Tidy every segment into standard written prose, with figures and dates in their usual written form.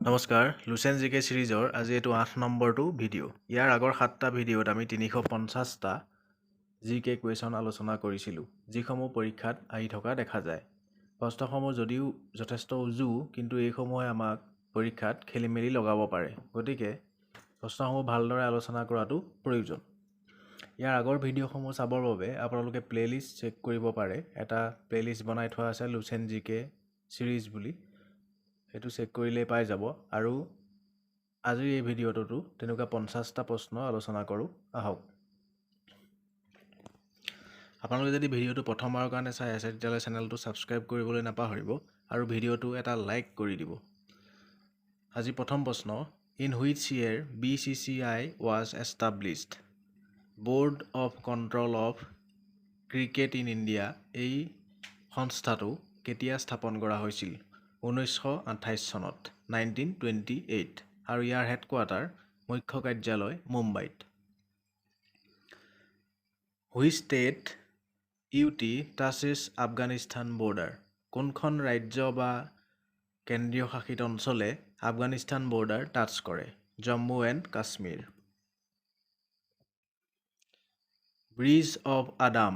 নমস্কাৰ, লুচেণ্ট জি কে ছিৰিজৰ আজি এইটো 8 নম্বৰটো ভিডিঅ'। ইয়াৰ আগৰ 7টা ভিডিঅ'ত আমি 350টা জি কে কুৱেশ্যন আলোচনা কৰিছিলোঁ, যিসমূহ পৰীক্ষাত আহি থকা দেখা যায়। প্ৰশ্নসমূহ যদিও যথেষ্ট উজু, কিন্তু এইসমূহে আমাক পৰীক্ষাত খেলি মেলি লগাব পাৰে। গতিকে প্ৰশ্নসমূহ ভালদৰে আলোচনা কৰাটো প্ৰয়োজন। ইয়াৰ আগৰ ভিডিঅ'সমূহ চাবৰ বাবে আপোনালোকে প্লে'লিষ্ট চেক কৰিব পাৰে। এটা প্লে'লিষ্ট বনাই থোৱা আছে লুচেণ্ট জি কে ছিৰিজ বুলি, সেইটো চেক কৰিলেই পাই যাব। আৰু আজিৰ এই ভিডিঅ'টোতো তেনেকুৱা 50টা প্ৰশ্ন আলোচনা কৰোঁ আহক। আপোনালোকে যদি ভিডিঅ'টো প্ৰথমবাৰৰ কাৰণে চাই আছে, তেতিয়াহ'লে চেনেলটো ছাবস্ক্ৰাইব কৰিবলৈ নাপাহৰিব আৰু ভিডিঅ'টো এটা লাইক কৰি দিব। আজি প্ৰথম প্ৰশ্ন, in which year BCCI was established? Board of Control of Cricket in India, এই সংস্থাটো কেতিয়া স্থাপন কৰা হৈছিল? 1928 চনত, 1928। আৰু ইয়াৰ হেডকোৱাৰ্টাৰ, মুখ্য কাৰ্যালয় মুম্বাইত। Which state UT touches Afghanistan border? কোনখন ৰাজ্য বা কেন্দ্ৰীয় শাসিত অঞ্চলে আফগানিস্তান বৰ্ডাৰ টাচ কৰে? Jammu and Kashmir. Bridge of Adam,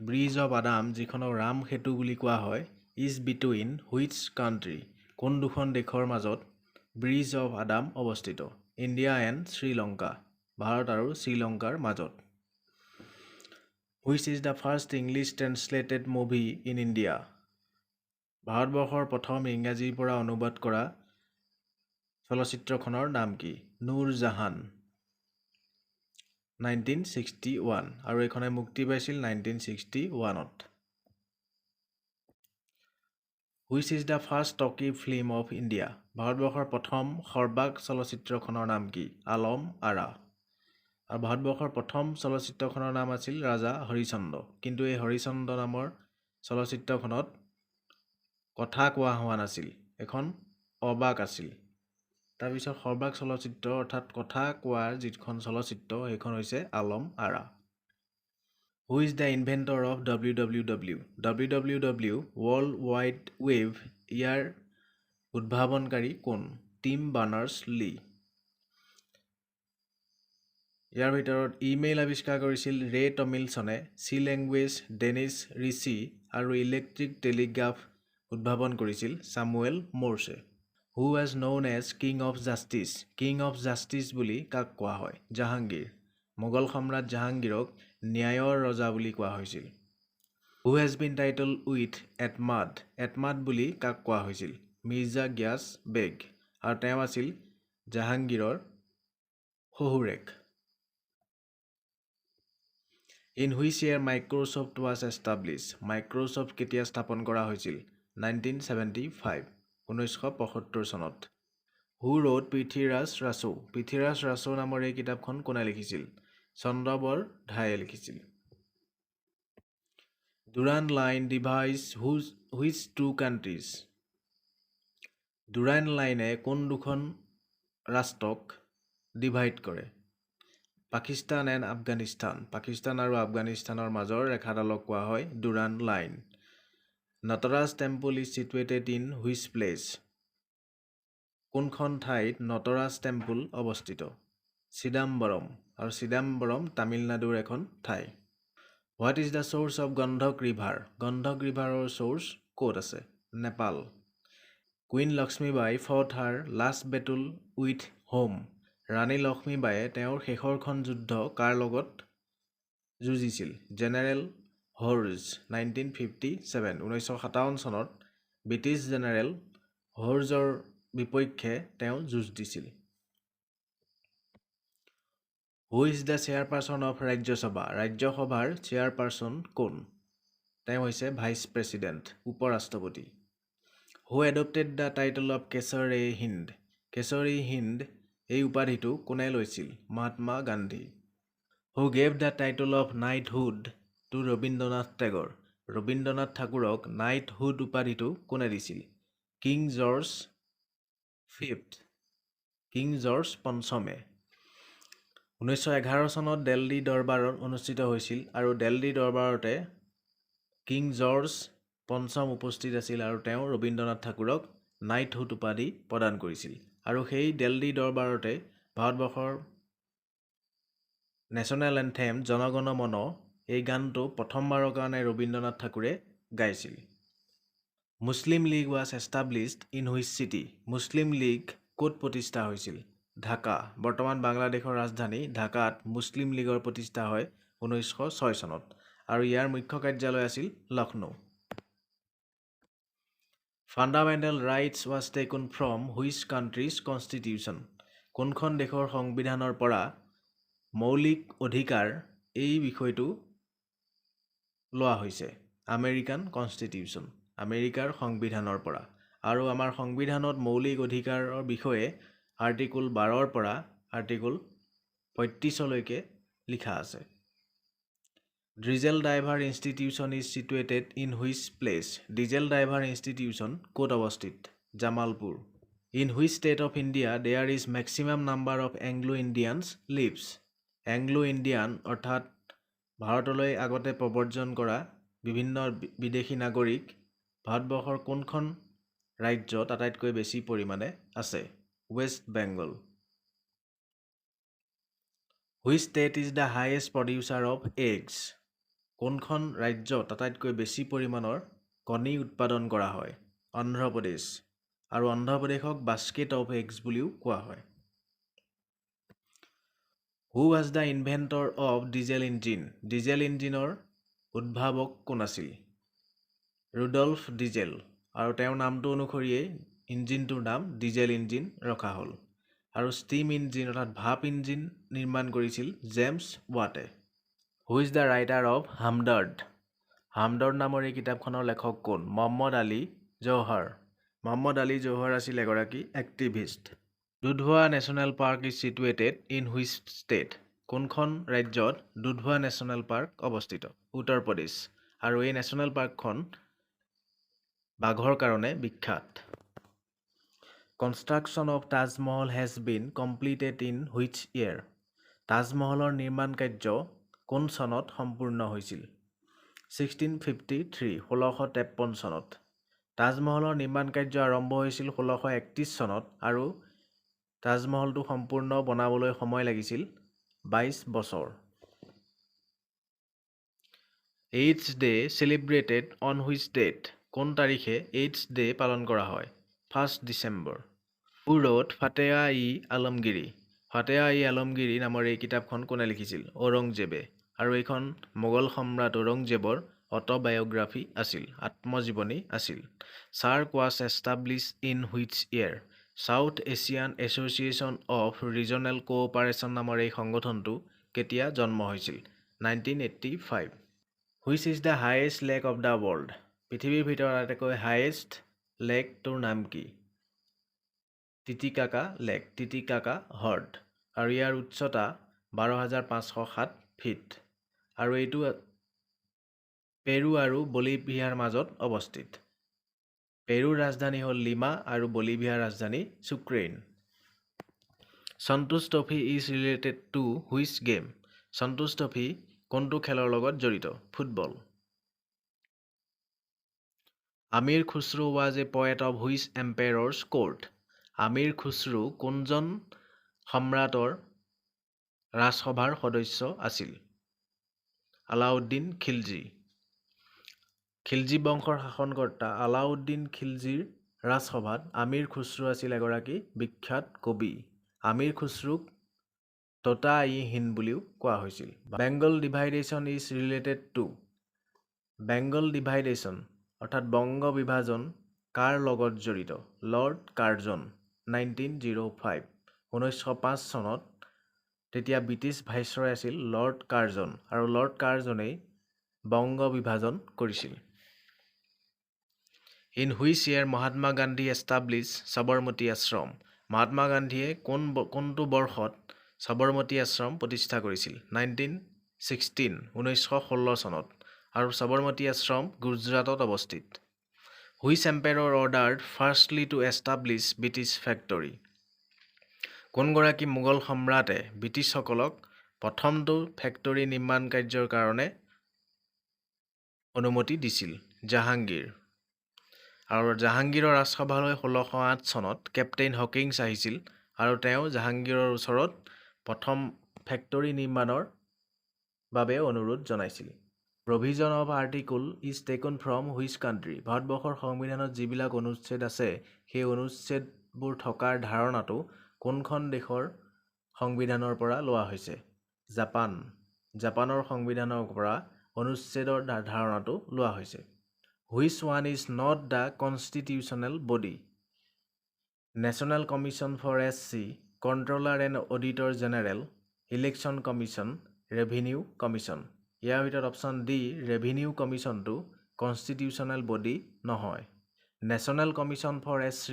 bridge of Adam যিখনক Ram সেতু বুলি কোৱা হয়, is between which country? কোন দুখন দেশৰ মাজত ব্ৰিজ অফ আদাম অৱস্থিত? ইণ্ডিয়া এণ্ড শ্ৰীলংকা, ভাৰত আৰু শ্ৰীলংকাৰ মাজত। Which is the first English translated movie in India? ভাৰতবৰ্ষৰ প্ৰথম ইংৰাজীৰ পৰা অনুবাদ কৰা চলচ্চিত্ৰখনৰ নাম কি? নুৰ জাহান, 1961। আৰু এইখনে মুক্তি পাইছিল 1961ত। Which is the first talkie film of India? ভাৰতবৰ্ষৰ প্ৰথম সৰ্বাক চলচ্চিত্ৰখনৰ নাম কি? আলম আৰা। আৰু ভাৰতবৰ্ষৰ প্ৰথম চলচ্চিত্ৰখনৰ নাম আছিল ৰাজা হৰিচন্দ্ৰ। কিন্তু এই হৰিচন্দ্ৰ নামৰ চলচ্চিত্ৰখনত কথা কোৱা হোৱা নাছিল, এখন অবাক আছিল। তাৰপিছত সৰ্বাক চলচ্চিত্ৰ অৰ্থাৎ কথা কোৱাৰ যিখন চলচ্চিত্ৰ, সেইখন হৈছে Alam Ara. Who is the inventor of WWW? WWW, World Wide Web, ইয়াৰ উদ্ভাৱনকাৰী কোন? Tim Berners Lee. ইয়াৰ ভিতৰত ইমেইল আৱিষ্কাৰ কৰিছিল ৰে টমিলছনে, চি লেংগুৱেজ ডেনিছ ৰিচি আৰু ইলেক্ট্ৰিক টেলিগ্ৰাফ উদ্ভাৱন কৰিছিল চামুৱেল ম'ৰ্ছে। Who was known as King of Justice? King of Justice বুলি কাক কোৱা হয়? জাহাংগীৰ। মোগল সম্ৰাট জাহাংগীৰক ন্যায়ৰ ৰজা বুলি কোৱা হৈছিল। Who has been titled with Etmad? এটমাদ বুলি কাক কোৱা হৈছিল? মিৰ্জা গিয়াছ বেগ, আৰু তেওঁ আছিল জাহাংগীৰৰ শহুৰেক। In which year Microsoft was established? Microsoft কেতিয়া স্থাপন কৰা হৈছিল? 1975, 1975 চনত। Who wrote Prithviraj Raso? Prithviraj Raso নামৰ এই কিতাপখন কোনে লিখিছিল? চন্দ্ৰবৰ ধায়ে লিখিছিল। Durand Line divides which two countries? Durand লাইনে কোন দুখন ৰাষ্ট্ৰক ডিভাইড কৰে? পাকিস্তান এণ্ড আফগানিস্তান। পাকিস্তান আৰু আফগানিস্তানৰ মাজৰ ৰেখাডালক কোৱা হয় Durand Line. Nataraj temple is situated in which place? কোনখন ঠাইত নটৰাজ টেম্পল অৱস্থিত? চিদাম্বৰম, আৰু চিদাম্বৰম তামিলনাডুৰ এখন ঠাই। What is the source of Gandak river? Gandak ৰিভাৰৰ source ক'ত আছে? Nepal. Queen Lakshmibai fought her last battle with whom? ৰাণী লক্ষ্মীবাইয়ে তেওঁৰ শেষৰখন যুদ্ধ কাৰ লগত যুঁজিছিল? জেনেৰেল হৰ্জ, 1957, 1957 চনত ব্ৰিটিছ জেনেৰেল হৰ্জৰ বিপক্ষে তেওঁ যুঁজ দিছিল। Who is the chairperson of Rajya Sabha? ৰাজ্যসভাৰ চেয়াৰপাৰ্চন কোন? তেওঁ হৈছে ভাইচ প্ৰেছিডেণ্ট, উপ ৰাষ্ট্ৰপতি। Who adopted the title of Kaisar e Hind? Kaisar e Hind এই উপাধিটো কোনে লৈছিল? Mahatma Gandhi. Who gave the title of knighthood to Rabindranath Tagore? Rabindranath ঠাকুৰক নাইটহুড উপাধিটো কোনে দিছিল? King George fifth, king George পঞ্চমে। 1911 চনত দেলহি দৰবাৰত অনুষ্ঠিত হৈছিল আৰু দেলহি দৰবাৰতে কিং জৰ্জ পঞ্চম উপস্থিত আছিল আৰু তেওঁ ৰবীন্দ্ৰনাথ ঠাকুৰক নাইটহুড উপাধি প্ৰদান কৰিছিল। আৰু সেই দিল্লী দৰবাৰতে ভাৰতবৰ্ষৰ নেশ্যনেল এন্থেম জনগণ মন, এই গানটো প্ৰথমবাৰৰ কাৰণে ৰবীন্দ্ৰনাথ ঠাকুৰে গাইছিল। Muslim League was established in which city? Muslim league ক'ত প্ৰতিষ্ঠা হৈছিল? ঢাকা। বৰ্তমান বাংলাদেশৰ ৰাজধানী ঢাকাত মুছলিম লীগৰ প্ৰতিষ্ঠা হয় 1906 চনত আৰু ইয়াৰ মুখ্য কাৰ্যালয় আছিল Lucknow. Fundamental Rights was taken from which country's constitution? কোনখন দেশৰ সংবিধানৰ পৰা মৌলিক অধিকাৰ এই বিষয়টো লোৱা হৈছে? আমেৰিকান কনষ্টিটিউশ্যন, আমেৰিকাৰ সংবিধানৰ পৰা। আৰু আমাৰ সংবিধানত মৌলিক অধিকাৰৰ বিষয়ে আৰ্টিকুল 12ৰ পৰা আৰ্টিকুল 35লৈকে লিখা আছে। Diesel Driver Institution is situated in which place? Diesel driver institution ক'ত অৱস্থিত? Jamalpur. In which state of India there is maximum number of Anglo Indians lives? Anglo Indian অৰ্থাৎ ভাৰতলৈ আগতে প্ৰব্ৰজন কৰা বিভিন্ন বিদেশী নাগৰিক ভাৰতবৰ্ষৰ কোনখন ৰাজ্যত আটাইতকৈ বেছি পৰিমাণে আছে? West Bengal. Which state is the highest producer of eggs? কোনখন ৰাজ্যত আটাইতকৈ বেছি পৰিমাণৰ কণী উৎপাদন কৰা হয়? অন্ধ্ৰপ্ৰদেশ। আৰু অন্ধ্ৰপ্ৰদেশক বাস্কেট অফ এগছ বুলিও কোৱা হয়। Who was the inventor of diesel engine? Diesel ইঞ্জিনৰ উদ্ভাৱক কোন আছিল? Rudolf diesel. আৰু তেওঁৰ নামটো অনুসৰিয়েই ইঞ্জিনটোৰ নাম ডিজেল ইঞ্জিন ৰখা হ'ল। আৰু ষ্টিম ইঞ্জিন অৰ্থাৎ ভাপ ইঞ্জিন নিৰ্মাণ কৰিছিল James ৱাটে। Who is the writer of Hamdard? Hamdard নামৰ এই কিতাপখনৰ লেখক কোন? মহম্মদ আলী জৌহৰ। মহম্মদ আলী জৌহৰ আছিল এগৰাকী activist. Dudhwa National Park is situated in which state? কোনখন ৰাজ্যত দুধোৱা নেশ্যনেল পাৰ্ক অৱস্থিত? উত্তৰ প্ৰদেশ। আৰু এই নেশ্যনেল পাৰ্কখন বাঘৰ কাৰণে বিখ্যাত। Construction of Taj Mahal has been completed in which year? তাজমহলৰ নিৰ্মাণ কাৰ্য কোন চনত সম্পূৰ্ণ হৈছিল? 1653, 1653 চনত। তাজমহলৰ নিৰ্মাণ কাৰ্য আৰম্ভ হৈছিল 1631 চনত আৰু তাজমহলটো সম্পূৰ্ণ বনাবলৈ সময় লাগিছিল 22 বছৰ। AIDS Day celebrated on which date? কোন তাৰিখে এইডছ ডে পালন কৰা হয়? 1 ডিচেম্বৰ। Who wrote Fateh-i-Alamgir? ফাতেহা-ই আলমগিৰি নামৰ এই কিতাপখন কোনে লিখিছিল? ঔৰংজেবে। আৰু এইখন মোগল সম্ৰাট ঔৰংজেবৰ অট'বায়'গ্ৰাফী আছিল, আত্মজীৱনী আছিল। SAARC was established in which year? South Asian Association of Regional Cooperation নামৰ এই সংগঠনটো কেতিয়া জন্ম হৈছিল? 1985। Which is the highest lake of the world? পৃথিৱীৰ ভিতৰত আটাইতকৈ হায়েষ্ট লেকটোৰ নাম কি? টিটিকাকা লেক, টিটিকাকা হ্ৰদ। আৰু ইয়াৰ উচ্চতা 12,507 ফিট আৰু এইটো পেৰু আৰু বলিভিয়াৰ মাজত অৱস্থিত। পেৰুৰ ৰাজধানী হ'ল লিমা আৰু বলিভিয়াৰ ৰাজধানী চুক্ৰেইন। Santosh Trophy is related to which game? Santosh trophy কোনটো খেলৰ লগত জড়িত? Football. Amir Khusro was a poet of which emperor's court? Amir Khusro কোনজন সম্ৰাটৰ ৰাজসভাৰ সদস্য আছিল? আলাউদ্দিন খিলজী। খিলজী বংশৰ শাসনকৰ্তা আলাউদ্দিন খিলজীৰ ৰাজসভাত আমিৰ খুচৰু আছিল এগৰাকী বিখ্যাত কবি। আমিৰ খুচৰুক তোতা-ই-হিন্দ বুলিও কোৱা হৈছিল। Bengal division is related to? Bengal division অৰ্থাৎ বংগ বিভাজন কাৰ লগত জড়িত? Lord Curzon, 1905। 1905 চনত তেতিয়া ব্ৰিটিছ ভাইচৰয় আছিল লৰ্ড কাৰ্জন আৰু লৰ্ড কাৰ্জনেই বংগ বিভাজন কৰিছিল। In which year Mahatma Gandhi establish Sabarmati Ashram? Mahatma গান্ধীয়ে কোনটো বৰ্ষত সবৰমতী আশ্ৰম প্ৰতিষ্ঠা কৰিছিল? 1916, 1916 চনত। আৰু সবৰমতী আশ্ৰম গুজৰাটত অৱস্থিত। Which emperor ordered firstly to establish British factory? কোনগৰাকী Mughal সম্ৰাটে ব্ৰিটিছসকলক প্ৰথমটো ফেক্টৰী নিৰ্মাণ কাৰ্যৰ কাৰণে অনুমতি দিছিল? জাহাংগীৰ। আৰু জাহাংগীৰৰ ৰাজসভালৈ 1608 চনত কেপ্টেইন হকিংছ আহিছিল আৰু তেওঁ জাহাংগীৰৰ ওচৰত প্ৰথম ফেক্টৰী নিৰ্মাণৰ বাবে অনুৰোধ জনাইছিল। Provision of article is taken from which country? ভাৰতবৰ্ষৰ সংবিধানত যিবিলাক অনুচ্ছেদ আছে, সেই অনুচ্ছেদবোৰ থকাৰ ধাৰণাটো কোনখন দেশৰ সংবিধানৰ পৰা লোৱা হৈছে? জাপান। জাপানৰ সংবিধানৰ পৰা অনুচ্ছেদৰ ধাৰণাটো লোৱা হৈছে। Which one is not the constitutional body? National Commission for SC, Controller and Auditor General, Election Commission, Revenue Commission. ইয়াৰ ভিতৰত অপশ্যন ডি, ৰেভিনিউ কমিশ্যনটো কনষ্টিটিউচনেল বডি নহয়। নেশ্যনেল কমিশ্যন ফৰ SC,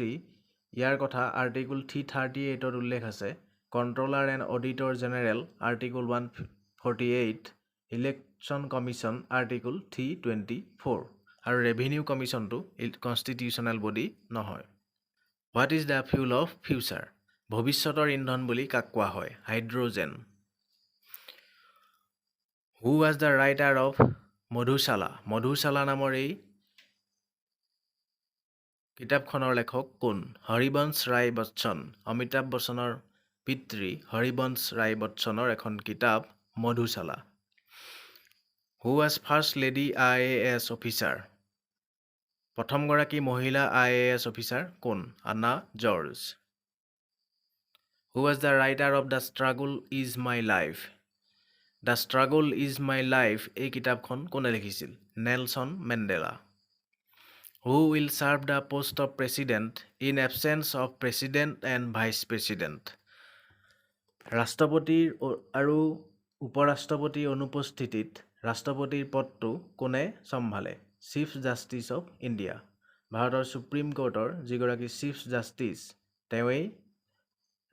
ইয়াৰ কথা আৰ্টিকুল 338ত উল্লেখ আছে। Controller and Auditor General, Article 148, Election Commission, Article 324 আৰু ৰেভিনিউ কমিশ্যনটো কনষ্টিটিউচনেল বডি নহয়। What is the fuel of future? ভৱিষ্যতৰ ইন্ধন বুলি কাক কোৱা হয়? Hydrogen. Who was the writer of Madhushala? Madhushala নামৰ এই কিতাপখনৰ লেখক কোন? হৰিবংশ ৰায় বচ্চন। অমিতাভ বচ্চনৰ পিতৃ হৰিবংশ ৰায় বচ্চনৰ এখন কিতাপ Madhushala. Who was first lady IAS officer? প্ৰথমগৰাকী মহিলা আইএএছ অফিচাৰ কোন? Anna George. Who was the writer of The Struggle Is My Life? The Struggle Is My Life এই কিতাপখন কোনে লিখিছিল? Nelson Mandela. Who will serve the post of President in absence of President and Vice President? ৰাষ্ট্ৰপতিৰ আৰু উপ ৰাষ্ট্ৰপতিৰ অনুপস্থিতিত ৰাষ্ট্ৰপতিৰ পদটো কোনে চম্ভালে? Chief justice of India. ভাৰতৰ ছুপ্ৰিম কোৰ্টৰ যিগৰাকী চিফ জাষ্টিছ, তেওঁৱেই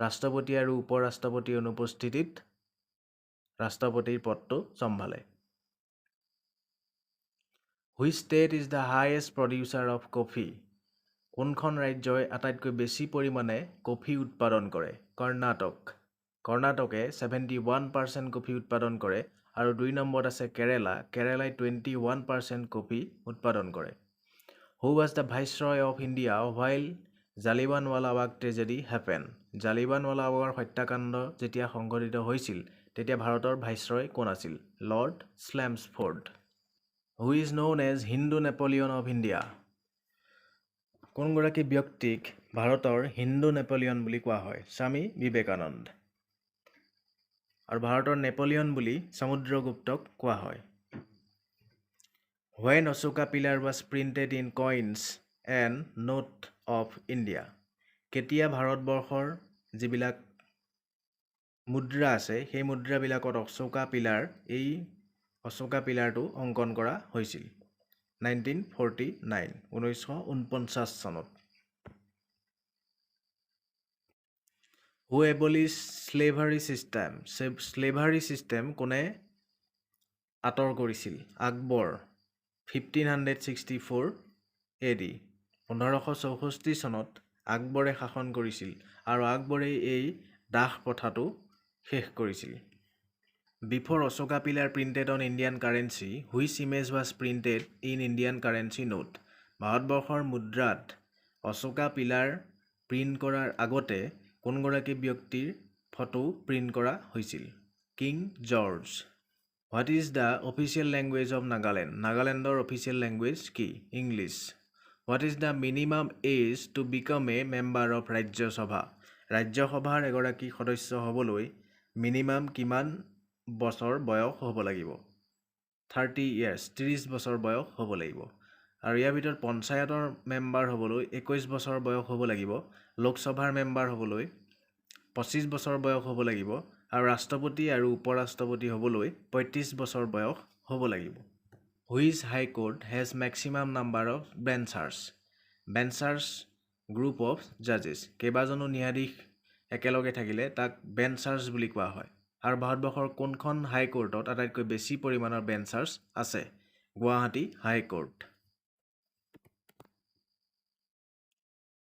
ৰাষ্ট্ৰপতি আৰু উপ ৰাষ্ট্ৰপতিৰ অনুপস্থিতিত ৰাষ্ট্ৰপতিৰ পদটো চম্ভালে। Which state is the highest producer of coffee? কোনখন ৰাজ্যই আটাইতকৈ বেছি পৰিমাণে কফি উৎপাদন কৰে? কৰ্ণাটক। কৰ্ণাটকে 71% কফি উৎপাদন কৰে আৰু দুই নম্বৰত আছে কেৰেলা। কেৰেলাই 21% কফি উৎপাদন কৰে। Who was the Viceroy of India while Jallianwala Bagh tragedy happen? জালিৱানৱালাবাগৰ হত্যাকাণ্ড যেতিয়া সংঘটিত হৈছিল, তেতিয়া ভাৰতৰ ভাইচৰয় কোন আছিল? Lord Chelmsford. Who is known as Hindu Napoleon of India? কোনগৰাকী ব্যক্তিক ভাৰতৰ হিন্দু নেপলিয়ন বুলি কোৱা হয়? স্বামী বিবেকানন্দ। আৰু ভাৰতৰ নেপলিয়ন বুলি সমুদ্ৰগুপ্তক কোৱা হয়। When Ashoka Pillar was printed in coins and note of India? কেতিয়া ভাৰতবৰ্ষৰ যিবিলাক মুদ্ৰা আছে, সেই মুদ্ৰাবিলাকত অশোকা পিলাৰ, এই অশোকা পিলাৰটো অংকন কৰা হৈছিল? 1949, 1949 চনত। Who abolish slavery system? Slavery system কোনে আঁতৰ কৰিছিল? আকবৰ, 1564 AD। 1564 চনত আকবৰে শাসন কৰিছিল আৰু আকবৰেই এই দাস প্ৰথাটো শেষ কৰিছিল। Before Ashoka Pillar printed on Indian currency, which image was printed in Indian currency note? ভাৰতবৰ্ষৰ মুদ্ৰাত অশোকা পিলাৰ প্ৰিণ্ট কৰাৰ আগতে কোনগৰাকী ব্যক্তিৰ ফটো প্ৰিণ্ট কৰা হৈছিল? King George. What is the official language of Nagaland? নাগালেণ্ডৰ অফিচিয়েল লেংগুৱেজ কি? English. What is the minimum age to become a member of Rajya Sabha? ৰাজ্যসভাৰ এগৰাকী সদস্য হ'বলৈ মিনিমাম কিমান বছৰ বয়স হ'ব লাগিব? 30 ইয়াৰ্ছ, 30 বছৰ বয়স হ'ব লাগিব। আৰু ইয়াৰ ভিতৰত পঞ্চায়তৰ মেম্বাৰ হ'বলৈ 21 বছৰ বয়স হ'ব লাগিব, লোকসভাৰ মেম্বাৰ হ'বলৈ 25 বছৰ বয়স হ'ব লাগিব আৰু ৰাষ্ট্ৰপতি আৰু উপ ৰাষ্ট্ৰপতি হ'বলৈ 35 বছৰ বয়স হ'ব লাগিব। Which High Court has maximum number of benchers? Benchers, group of judges, কেইবাজনো ন্যায়াধীশ একেলগে থাকিলে তাক বেঞ্চাৰ্ছ বুলি কোৱা হয়। আৰু ভাৰতবৰ্ষৰ কোনখন হাইকোৰ্টত আটাইতকৈ বেছি পৰিমাণৰ বেঞ্চাৰ্ছ আছে? গুৱাহাটী হাইকোৰ্ট।